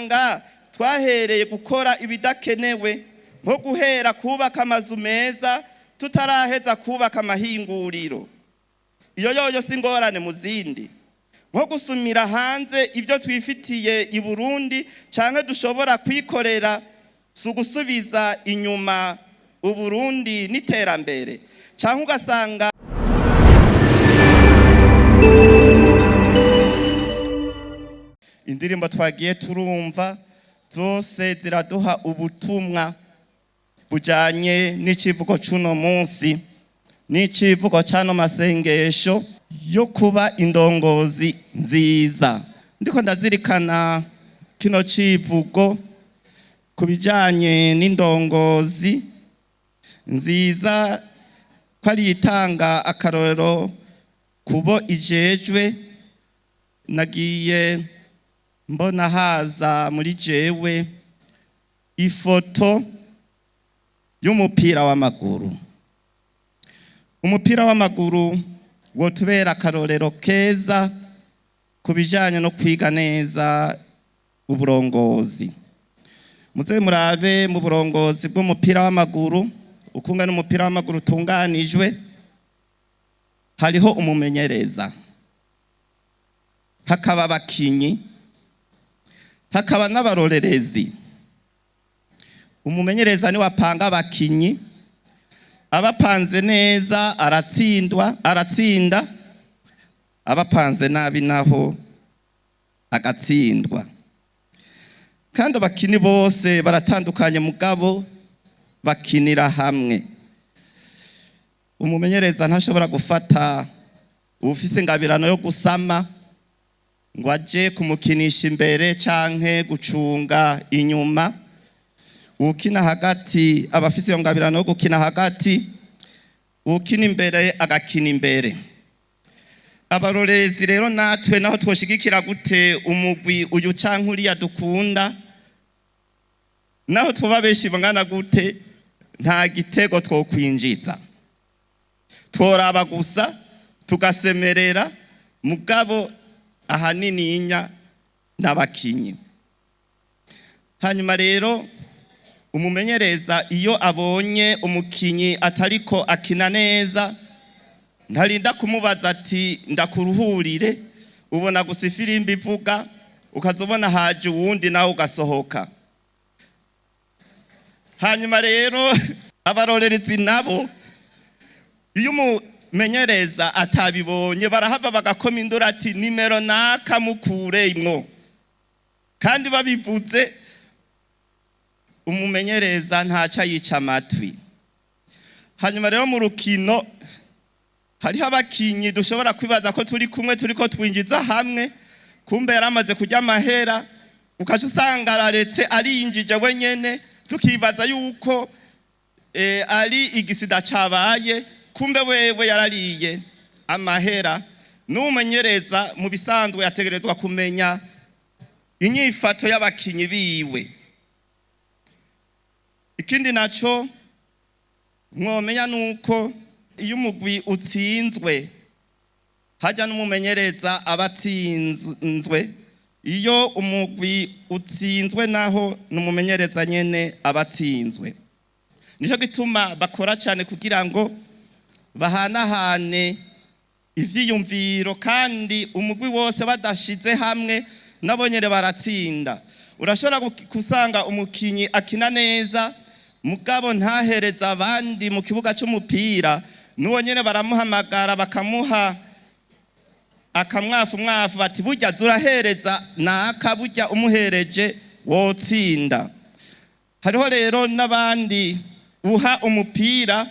Ugasanga twahereye gukora ibidakenewe, nko guhera kubaka amazu meza tutaraheza kubaka amahinguriro. Iyo yoyo si ingorane mu zindi? Nko gusumira hanze ibyo twifitiye i Burundi canke dushobora kwikorera, si ugusubiza inyuma Uburundi n'iterambere? Canke ugasanga indirimbo twagiye turumva zose ziraduha ubutumwa bujanye n'icivugo c'uno munsi, n'icivugo c'ano masengesho yo kuba indongozi nziza. Ndiko ndazirikana kino civugo ku bijanye n'indongozi nziza, ko ari itanga akarorero kubo ijejwe, nagiye mbona haza muri jewe ifoto y'umupira w'amaguru. Umupira w'amaguru wotubera akarorero keza ku bijanye no kwiga neza uburongozi. Muze murabe mu burongozi bw'umupira w'amaguru ukunga n'umupira w'amaguru utunganijwe. Hariho umumenyereza, hakaba abakinyi, hakaba n'abarorerezi. Umumenyereza niwe apanga abakinyi. Abapanze neza aratsindwa, aratsinda; abapanze nabi naho agatsindwa. Kandi abakinyi bose baratandukanye, mugabo bakinira hamwe. Umumenyereza ntashobora gufata uwufise ingabirano yo gusama ngo aje kumukinisha imbere canke gucunga inyuma. Ukina hagati aba afise iyo ngabirano yo gukina hagati, ukina imbere agakina imbere. Abarorerezi rero natwe, naho twoshigikira gute umugwi uyu canke uriya dukunda, naho tuba benshi bangana gute, nta gitego twokwinjiza. Tworaba gusa tugasemerera, mugabo ahanininya n'abakinyi. Hanyuma rero umumenyereza iyo abonye umukinyi atariko akina neza, ntarinda kumubaza ati: "Ndakuruhurire." Ubona gusa ifirimbi ivuga, ukaza ubona haje uwundi, nawe ugasohoka. Hanyuma rero abarorerezi nabo, iyo umumenyereza atabibonye, barahava bagakoma induru ati: "Nimero naka mukuremwo." Kandi babivuze, umumenyereza ntaca yica amatwi. Hanyuma rero mu rukino hariho abakinyi dushobora kwibaza ko turi kumwe, turiko twinjiza hamwe, kumbe yaramaze kurya amahera, ukaca usanga araretse arinjije wenyene, tukibaza yuko ari igisida cabaye, kumbe wewe yarariye amahera. N'umumenyereza mu bisanzwe yategerezwa kumenya inyifato y'abakinyi biwe. Ikindi naco mwomenya nuko iyo umugwi utsinzwe, hajya n'umumenyereza aba atsinzwe. Iyo umugwi utsinzwe naho n'umumenyereza nyene aba atsinzwe. Nicyo gituma bakora cyane kugira ngo bahanahane ivyiyumviro, kandi umugwi wose badashize hamwe nabo nyene baratsinda. Urashobora gusanga umukinyi akina neza, mugabo ntahereza abandi mu kibuga c'umupira. N'uwo nyene baramuhamagara, bakamuha akamwafu mwafu, bati: "Burya zurahereza naka, burya umuhereje wotsinda." Hariho rero n'abandi uha umupira,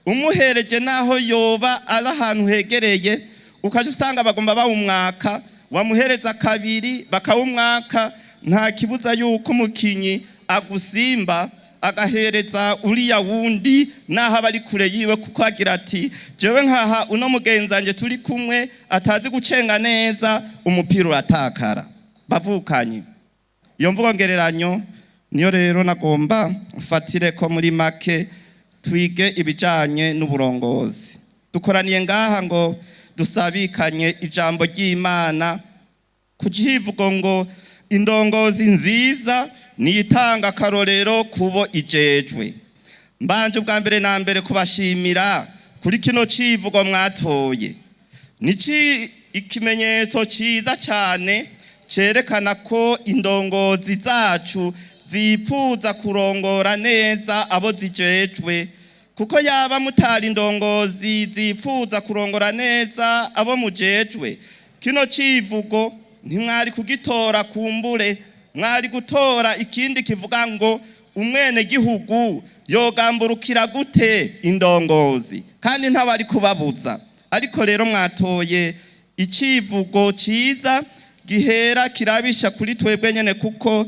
umuhereje naho yoba ari ahantu hegereye, ukaja usanga bagomba bawumwaka. Wamuhereza kabiri bakawumwaka. Nta kibuza yuko umukinyi agusimba agahereza uriya wundi naho aba ari kure yiwe, kuko agira ati: "Jewe nkaha uno mugenzanje turi kumwe atazi gucenga neza, umupira uratakara." Bavukanye, iyo mvugo ngereranyo niyo rero nagomba mfatire ko muri make twige ibijanye n'uburongozi. Dukoraniye ngaha ngo dusabikanye ijambo ry'Imana ku kivugo ngo Indongozi nziza niyitanga akarorero kubo ijejwe. Mbanje ubwa mbere na mbere kubashimira kuri kino civugo mwatoye. Nici ikimenyetso ciza cyane cerekana ko indongozi zacu zipfuza kurongora neza abo zijejwe, kuko yaba mutari indongozi zipfuza kurongora neza abo mujejwe, kino civugo ntimwari kugitora. Kumbure mwari gutora ikindi kivuga ngo umwene gihugu yogamburukira gute indongozi, kandi ntabari kubabuza. Ariko rero mwatoye icivugo ciza gihera kirabisha kuri twebwe nyene, kuko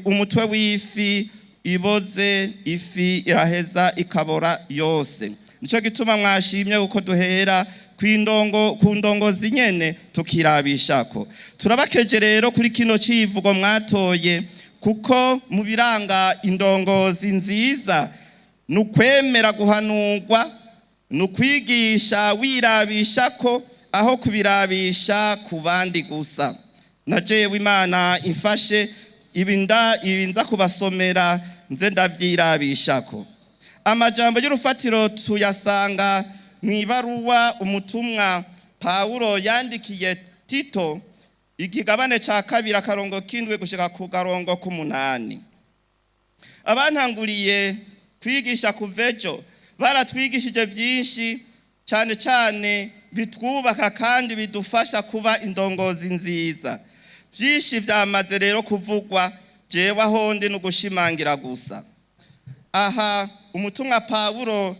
umutwe w'ifi iboze, ifi iraheza ikabora yose. Nico gituma mwashimye kuko duhera kwindongo ku ndongozi nyene tukirabishako. Turabakeje rero kuri kino civugo mwatoye, kuko mu biranga indongozi nziza ni ukwemera guhanurwa, ni ukwigisha wirabisha ko aho kubirabisha ku bandi gusa. Na jewe Imana imfashe, ibi nza kubasomera nze ndavyirabishako. Amajambo y'urufatiro tuyasanga mu ibaruwa umutumwa Pawulo yandikiye Tito, ikigabane ca 2 akarongo k'7 gushika ku karongo k'8. Abantanguriye kwigisha kuvejo baratwigishije byinshi cyane cyane bitwubaka kandi bidufasha kuba indongozi nziza. Byinshi byamaze rero kuvugwa, jewe aho ndi n'ugushimangira gusa. Aha umutumwa Pawulo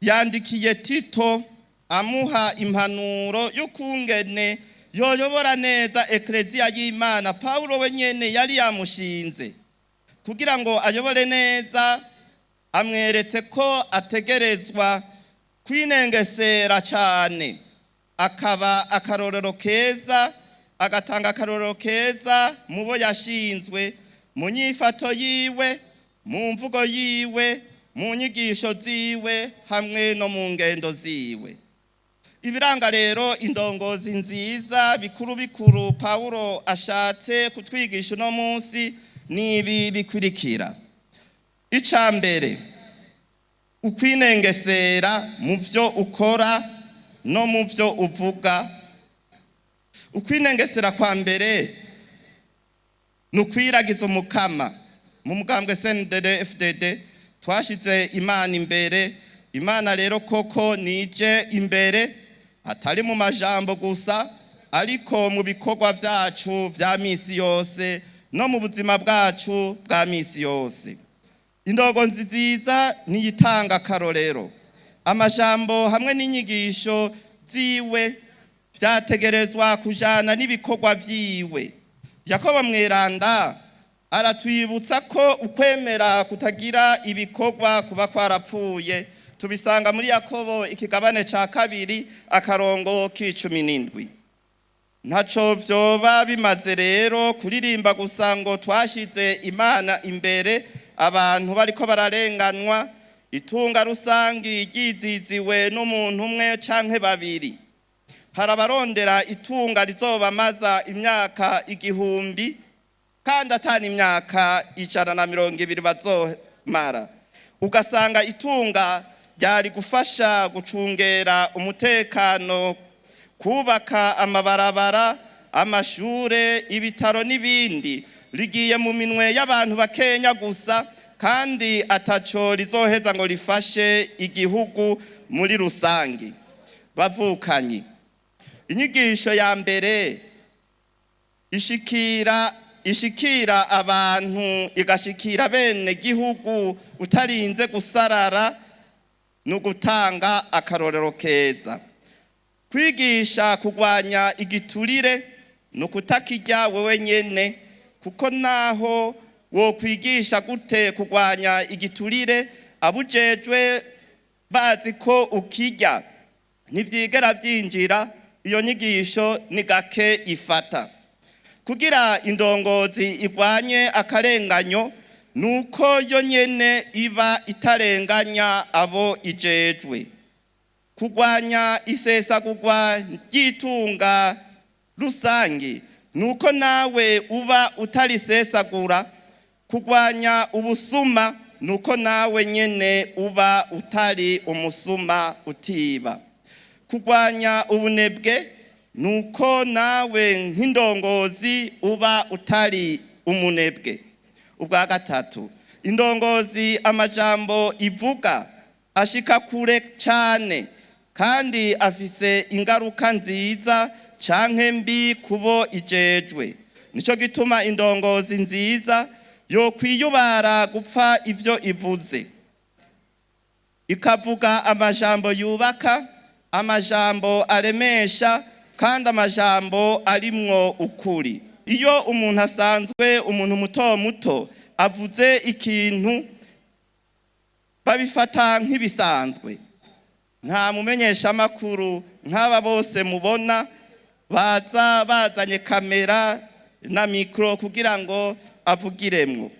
yandikiye Tito amuha impanuro y'ukungene yoyobora neza ekleziya y'Imana Pawulo we nyene yari yamushinze kugira ngo ayobore neza. Amweretse ko ategerezwa kwinengesera cyane, akaba akarorero keza, agatanga akarorero keza mu bo yashinzwe, mu nyifato yiwe, mu mvugo yiwe, mu nyigisho ziwe, hamwe no mu ngendo ziwe. Ibiranga rero indongozi nziza bikuru bikuru Pawulo ashatse kutwigisha uno munsi ni ibi bikurikira. Ica mbere, ukwinengesera mu byo ukora no mu byo uvuga. Ukwinengesera kwa mbere ni ukwiragiza Umukama. Mu mugambwe CNDD FDD twashize Imana imbere. Imana rero koko nije imbere, atari mu majambo gusa, ariko mu bikorwa byacu bya misi yose no mu buzima bwacu bwa misi yose. Indongozi nziza niyitanga akarorero. Amajambo hamwe n'inyigisho ziwe vyategerezwa kujana n'ibikorwa vyiwe. Yakobo mweranda aratwibutsa ko ukwemera kutagira ibikorwa kuba kwarapfuye. Tubisanga muri Yakobo ikigabane ca 2 akarongo k'17. Ntaco vyoba bimaze rero kuririmba gusa ngo twashize Imana imbere, abantu bariko bararenganwa, itunga rusangi ryiziziwe n'umuntu umwe canke babiri. Hari abarondera itunga rizobamaza imyaka 1000, kandi atani imyaka 120 bazomara. Ugasanga itunga ryari gufasha gucungera umutekano, kubaka amabarabara, amashure, ibitaro n'ibindi, rigiye mu minwe y'abantu bakenya gusa, kandi ataco rizoheza ngo rifashe igihugu muri rusangi. Bavukanyi, inyigisho ya mbere ishikira abantu, igashikira bene gihugu utarinze gusarara, ni ugutanga akarorero keza. Kwigisha kurwanya igiturire ni ukutakirya wewe nyene, kuko naho wokwigisha gute kurwanya igiturire, abujejwe bazi ko ukirya, ntivyigera vyinjira. Iyo nyigisho ni gake ifata. Kugira indongozi igwanye akarenganyo nuko yo nyene iba itarenganya abo ijejwe. Kurwanya isesagurwa ry'itunga rusangi Nuko nawe uba utarisesagura. Kurwanya ubusuma, nuko nawe nyene uba utari umusuma, utiba. Kurwanya ubunebwe, nuko nawe nk'indongozi uba utari umunebwe. Ubwa gatatu, indongozi amajambo ivuga ashika kure cyane kandi afise ingaruka nziza canke mbi kubo ijejwe. Nico gituma indongozi nziza yo kwiyubara gupfa ivyo ivuze, ikavuga amajambo yubaka, amajambo aremesha kandi amajambo arimwo ukuri. Iyo umuntu asanzwe, umuntu muto muto, avuze ikintu, babifata nk'ibisanzwe. Nta mumenyeshamakuru nk'aba bose mubona baza bazanye kamera na mikoro kugira ngo avugiremwo.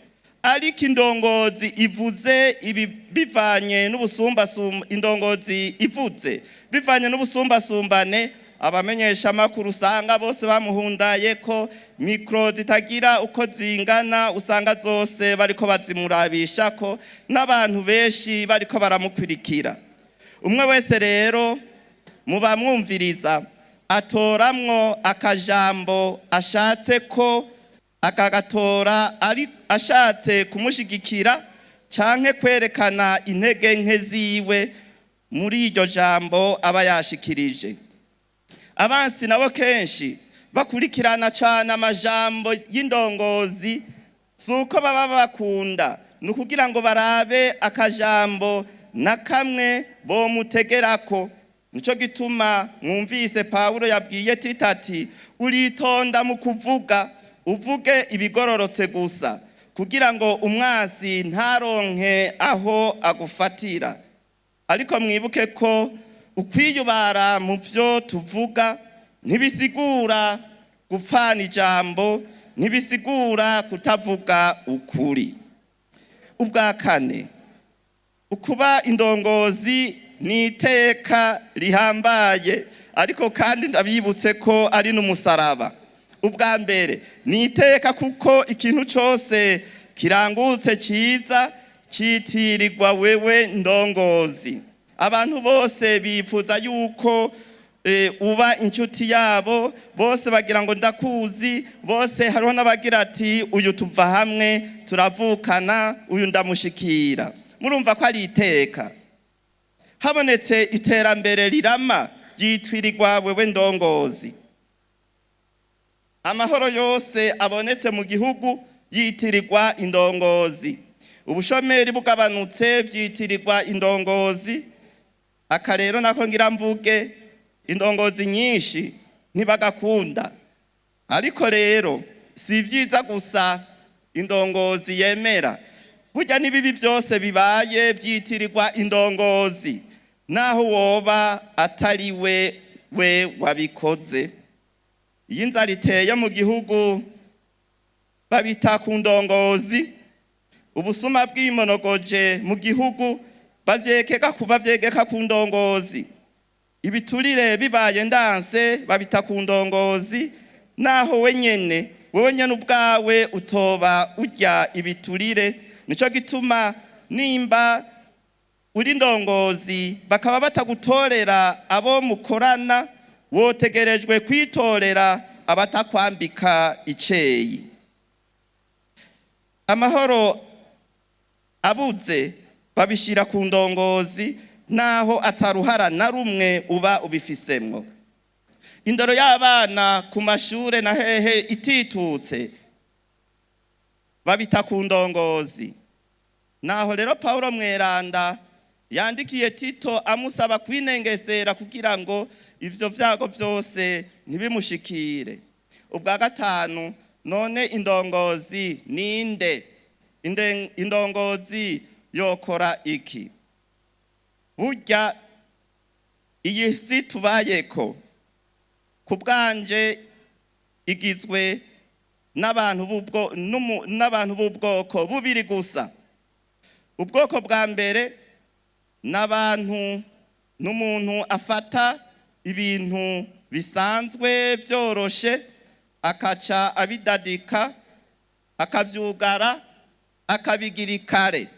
Ariko indongozi ivuze ibi bivanye n'ubusumbasumba, indongozi ivuze bivanye n'ubusumbasumbane, abamenyeshamakuru usanga bose bamuhundaye ko mikoro zitagira uko zingana, usanga zose bariko bazimurabisha ko n'abantu benshi bariko baramukurikira. Umwe wese rero mu bamwumviriza atoramwo akajambo ashatse ko akagatora ari ashatse kumushigikira canke kwerekana intege nke ziwe muri iryo jambo aba yashikirije. Abansi nabo kenshi bakurikirana cane amajambo y'indongozi. Si uko baba bakunda, ni ukugira ngo barabe akajambo na kamwe bomutegerako. Nico gituma mwumvise Pawulo yabwiye Tito ati: "Uritonda mu kuvuga, uvuge ibigororotse gusa, kugira ngo umwasi ntaronke aho agufatira." Ariko mwibuke ko ukwiyubara mu byo tuvuga ntibisigura gupfana ijambo, ntibisigura kutavuga ukuri. Ubwa kane, ukuba indongozi ni iteka rihambaye, ariko kandi ndabibutse ko ari n'umusaraba. Ubwa mbere ni iteka kuko ikintu cyose kirangutse cyiza citirirwa wewe ndongozi. Abantu bose bifuza yuko uba inshuti yabo. Bose bagira ngo ndakuzi. Bose, hariho n'abagira ati: "Uyu tuva hamwe, turavukana, uyu ndamushikira." Murumva ko ari iteka. Habonetse iterambere rirama, ryitwirirwa wewe ndongozi. Amahoro yose abonetse mu gihugu yitirirwa indongozi. Ubushomeri bugabanutse, byitirirwa indongozi. Aka rero nako ngira mvuge, indongozi nyinshi ntibagakunda. Ariko rero si byiza gusa indongozi yemera. Burya n'ibibi byose bibaye byitirirwa indongozi, naho woba atari we we wabikoze. Iyo inzara iteye mu gihugu, babita ku ndongozi. Ubusuma bw'imonogoje mu gihugu, bavyegeka ku ndongozi. Ibiturire bibaye ndanse, babita ku ndongozi, naho wenyene, wewe nyene ubwawe utoba urya ibiturire. Nico gituma nimba uri ndongozi bakaba batagutorera abo mukorana, wotegerejwe kwitorera abatakwambika iceyi. Amahoro abuze, babishira ku ndongozi, naho ataruhara na rumwe uba ubifisemwo. Indoro y'abana ku mashure na hehe ititutse, babita ku ndongozi. Naho rero Paulo mweranda yandikiye Tito amusaba kwinengesera kugira ngo ivyo vyago vyose ntibimushikire. Ubwa gatanu, none indongozi ninde? Indongozi yokora iki? Burya iyi si tubayeko, ku bwanje igizwe n'abantu b'ubwoko bubiri gusa. Ubwoko bwa mbere n'abantu n'umuntu afata ibintu bisanzwe byoroshe. Akaca abidadika, akavyugara, akabigira ikare.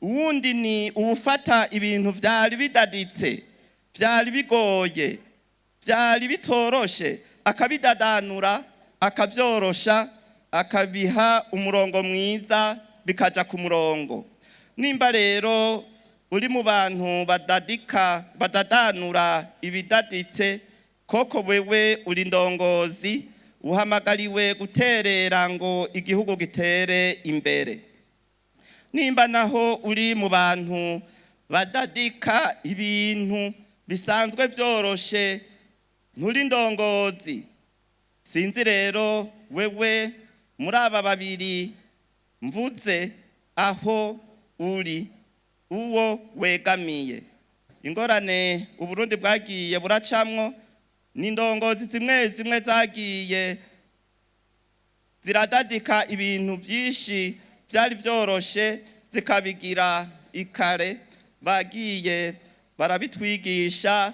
Uwundi ni uwufata ibintu vyari bidaditse, vyari bigoye, vyari bitoroshe, akabidadanura, akavyorosha, akabiha umurongo mwiza, bikaja ku murongo. Nimba rero uri mu bantu badadika, badadanura ibidaditse, koko wewe uri ndongozi, uhamagariwe guterera ngo igihugu gitere imbere. Nimba naho uri mu bantu badadika ibintu bisanzwe vyoroshe, nturi ndongozi. Sinzi rero wewe muri aba babiri mvuze aho uri, uwo wegamiye. Ingorane Uburundi bwagiye buracamwo ni indongozi zimwe zimwe zagiye ziradadika ibintu byinshi byari byoroshe, zikabigira ikare. Bagiye barabitwigisha,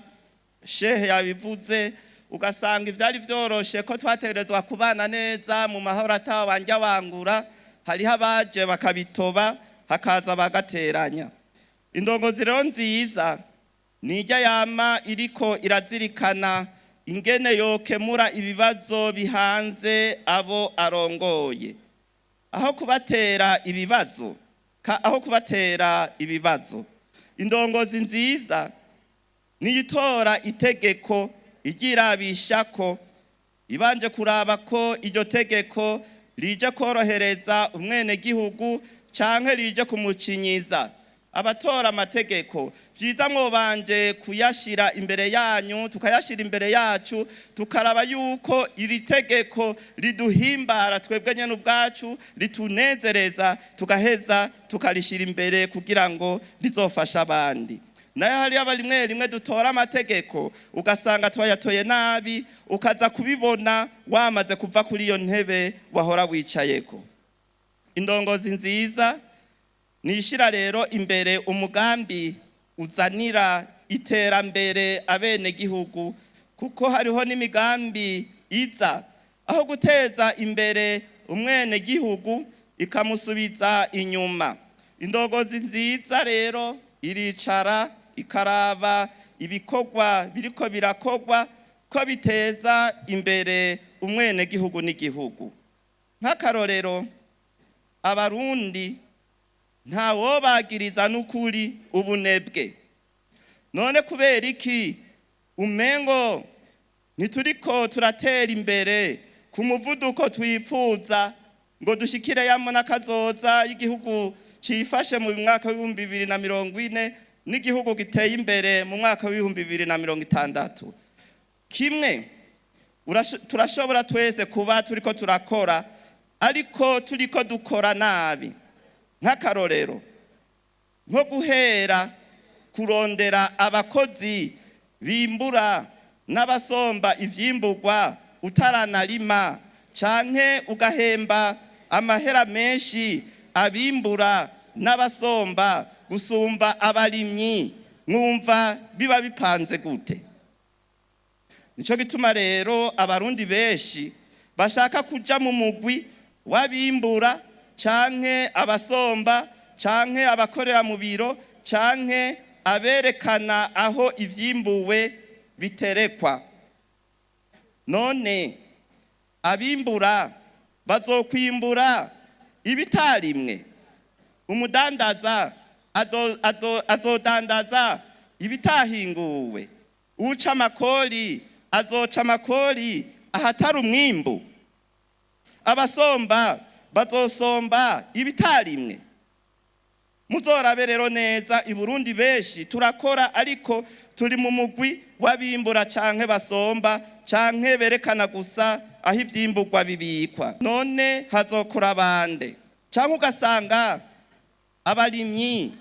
shehe yabivuze, ugasanga ivyari vyoroshe ko twategerezwa kubana neza mu mahoro atawanja wangura, hariho abaje bakabitoba, hakaza bagateranya. Indongozi rero nziza nijya yama iriko irazirikana ingene yokemura ibibazo bihanze abo arongoye, aho kubatera ibibazo aho kubatera ibibazo. Indongozi nziza niyitora itegeko iryirabisha ko ibanje kuraba ko iryo tegeko rije korohereza umwenegihugu canke rije kumucinyiza. Abatora amategeko, vyiza mwobanje kuyashira imbere yanyu, tukayashira imbere yacu, tukaraba yuko iri tegeko riduhimbara twebwe nyene ubwacu, ritunezereza, tugaheza tukarishira imbere kugira ngo rizofashe abandi. Nayo hariyo aba rimwe rimwe dutora amategeko ugasanga twayatoye nabi, ukaza kubibona wamaze kuva kuri iyo ntebe wahora wicayeko. Indongozi nziza nishira rero imbere umugambi uzanira iterambere abenegihugu, kuko hariho n'imigambi iza aho guteza imbere umwenegihugu ikamusubiza inyuma. Indongozi nziza rero iricara ikaraba ibikorwa biriko birakorwa ko biteza imbere umwenegihugu n'igihugu. Nk'akarorero, Abarundi ntawobagiriza n'ukuri ubunebwe. None kubera iki umengo ntituriko turatera imbere ku muvuduko twifuza ngo dushikire yamo n'akazoza y'igihugu cifashe mu mwaka w'2040 n'igihugu giteye imbere mu mwaka w'2060? Kimwe turashobora twese kuba turiko turakora, ariko turiko dukora nabi. Nk'akarorero, nko guhera kurondera abakozi bimbura n'abasomba ivyimburwa utaranarima, canke ugahemba amahera menshi abimbura n'abasomba gusumba abarimyi, mwumva biba bipanze gute? Nico gituma rero Abarundi benshi bashaka kuja mu mugwi w'abimbura canke abasomba canke abakorera mu biro canke aberekana aho ivyimbuwe biterekwa. None abimbura bazokwimbura ibitarimwe, umudandaza azodandaza ibitahinguwe, uca amakori azoca amakori ahatari umwimbu, abasomba bazosomba ibitarimwe. Muzorabe rero neza, i Burundi benshi turakora, ariko turi mu mugwi w'abimbura canke basomba canke berekana gusa aho ivyimburwa bibikwa. None hazokora bande? Canke ugasanga abarimyi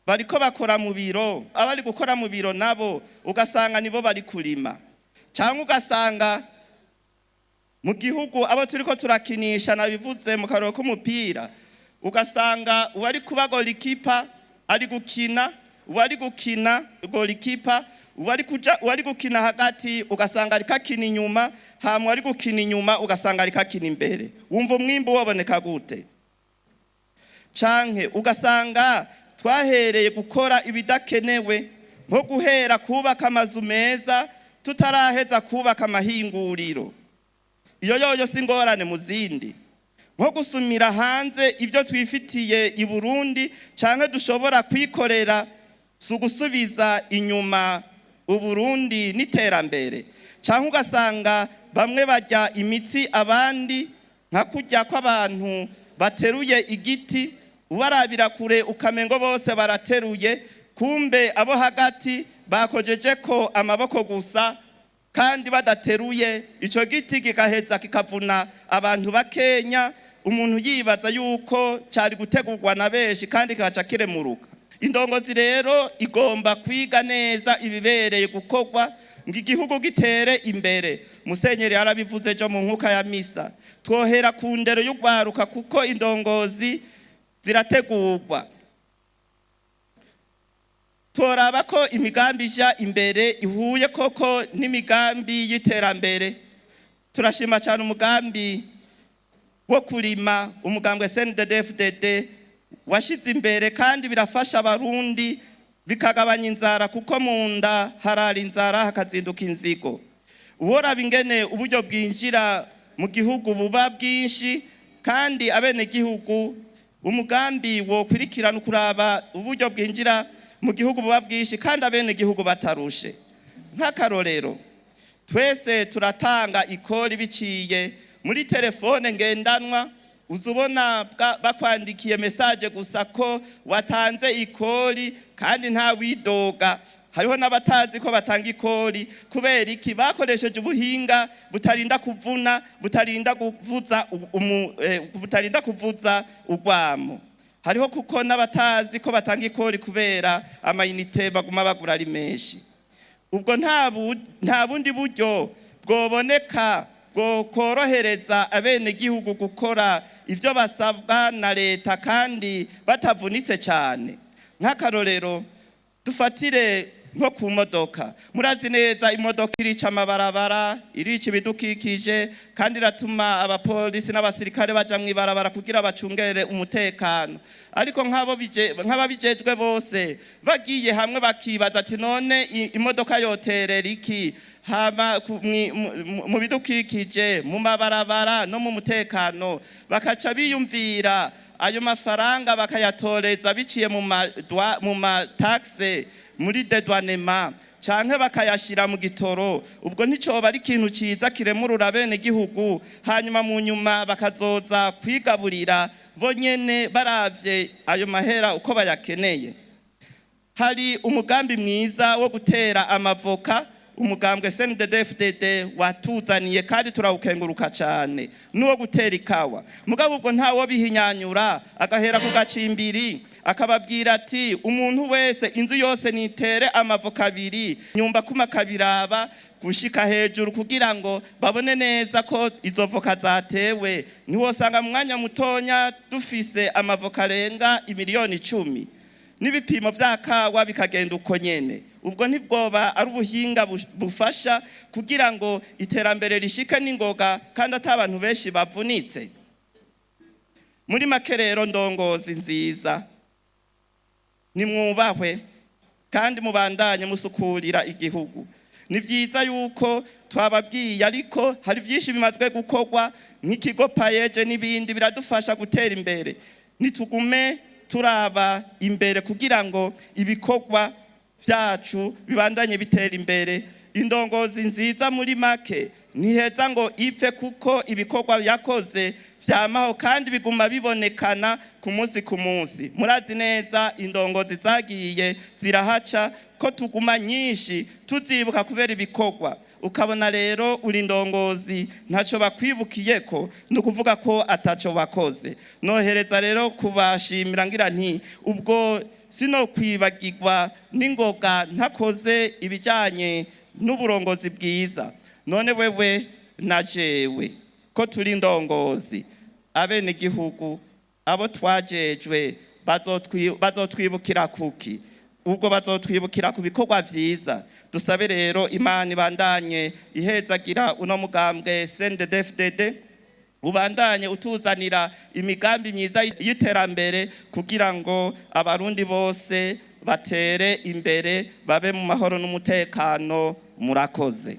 bariko bakora mu biro, abari gukora mu biro nabo ugasanga nibo bari kurima. Canke ugasanga mu gihugu abo turiko turakinisha, nabivuze mu karoro k'umupira, ugasanga uwari kuba golikipa ari gukina, uwari gukina golikipa, uwari kuja, uwari gukina hagati ugasanga ariko akina inyuma. Hama ari gukina inyuma, ugasanga ariko akina imbere. Wumva umwimbu waboneka gute? Canke ugasanga twahereye gukora ibidakenewe, nko guhera kubaka amazu meza tutaraheza kubaka amahinguriro. Iyo yoyo si ingorane mu zindi? Nko gusumira hanze ibyo twifitiye i Burundi canke dushobora kwikorera, si ugusubiza inyuma Uburundi n'iterambere? Canke ugasanga bamwe barya imitsi abandi, nka kurya kw'abantu bateruye igiti, ubarabira kure ukamengo bose barateruye, kumbe abo hagati bakojeje ko amaboko gusa kandi badateruye. Ico giti kigaheza kikavuna abantu bakenya, umuntu yibaza yuko cyari gutegurwa na benshi kandi kikaca kiremuruka. Indongozi rero igomba kwiga neza ibibereye gukorwa ngo igihugu gitere imbere. Musenyeri yarabivuze ejo mu nkuka ya misa. Twohera ku ndero y'urwaruka, kuko indongozi zirategurwa. Toraba ko imigambi ija imbere ihuye koko n'imigambi y'iterambere. Turashima cyane umugambi wo kurima umugambwe CNDD-FDD washize imbere, kandi birafasha Abarundi, bikagabanya inzara, kuko mu nda harara inzara hakazinduka inzigo. Uworaba ingene uburyo bwinjira mu gihugu buba bwinshi kandi abenegihugu, umugambi wokurikirana ukuraba uburyo bwinjira mu gihugu buba bwinshi kandi abenegihugu batarushe. Nk'akarorero, twese turatanga ikori biciye muri telefone ngendanwa. Uza ubona bakwandikiye message gusa ko watanze ikori, kandi nta widoga. Hariho n'abatazi ko batanga ikori. Kubera iki? Bakoresheje ubuhinga butarinda kuvuna, butarinda kuvuza urwamo. Hariho kuko n'abatazi ko batanga ikori kubera amayinite baguma bagura ari menshi. Ubwo nta bundi buryo bwoboneka bwo korohereza abenegihugu gukora ivyo basabwa na leta kandi batavunitse cyane? Nk'akarorero, dufatire nko ku modoka. Murazi neza imodoka irica amabarabara, irica ibidukikije, kandi iratuma abapolisi n'abasirikare baja mw'ibarabara kugira bacungere umutekano. Ariko nk'ababijejwe bose bagiye hamwe bakibaza ati: "None imodoka yoterera iki hama mu bidukikije, mu mabarabara no mu mutekano?" Bakaca biyumvira ayo mafaranga bakayatoreza biciye mu ma taxes, muri dédouanement, canke bakayashira mu gitoro. Ubwo nticoba ari ikintu ciza kiremurura bene gihugu, hanyuma mu nyuma bakazoza kwigaburira bo nyene baravye ayo mahera uko bayakeneye? Hari umugambi mwiza wo gutera amavoka umugambwe CNDD-FDD watuzaniye, kandi turawukenguruka cyane, n'uwo gutera ikawa. Mugabo ubwo ntawo bihinyanyura, agahera ku gacimbiri, akababwira ati: "Umuntu wese, inzu yose nitere amavoka abiri," nyumba kuma akabiraba gushika hejuru kugira ngo babone neza ko izo voka zatewe. Ntiwosanga mu mwanya mutonya dufise amavoka arenga imiliyoni 10, n'ibipimo vya kawa bikagenda uko nyene? Ubwo ntibwoba ari ubuhinga bufasha kugira ngo iterambere rishike n'ingoga kandi ata abantu benshi bavunitse? Muri make rero, ndongozi nziza, nimwubahwe kandi mubandanye musukurira igihugu. Ni byiza yuko twababwiye, ariko hari byinshi bimaze gukorwa nk'ikigo PAEEJ n'ibindi biradufasha gutera imbere. Nitugume turaba imbere kugira ngo ibikorwa byacu bibandanye bitera imbere. Indongozi nziza muri make ntiheza ngo ipfe, kuko ibikorwa yakoze vyamaho kandi biguma bibonekana ku munsi ku munsi. Murazi neza indongozi zagiye zirahaca ko tuguma nyinshi tuzibuka kubera ibikorwa. Ukabona rero uri ndongozi ntacyo bakwibukiye ko, ni ukuvuga ko ataco bakoze. Nohereza rero kubashimira ngira nti: ubwo sinokwibagirwa n'ingoga ntakoze ibijyanye n'uburongozi bwiza. None wewe na jewe ko turi indongozi, abenegihugu abo twajejwe bazotwibukira kuki? Ubwo bazotwibukira ku bikorwa vyiza. Dusabe rero Imana ibandanye ihezagira uno mugambwe CNDD-FDD, ubandanye utuzanira imigambi myiza y'iterambere kugira ngo Abarundi bose batere imbere, babe mu mahoro n'umutekano. Murakoze.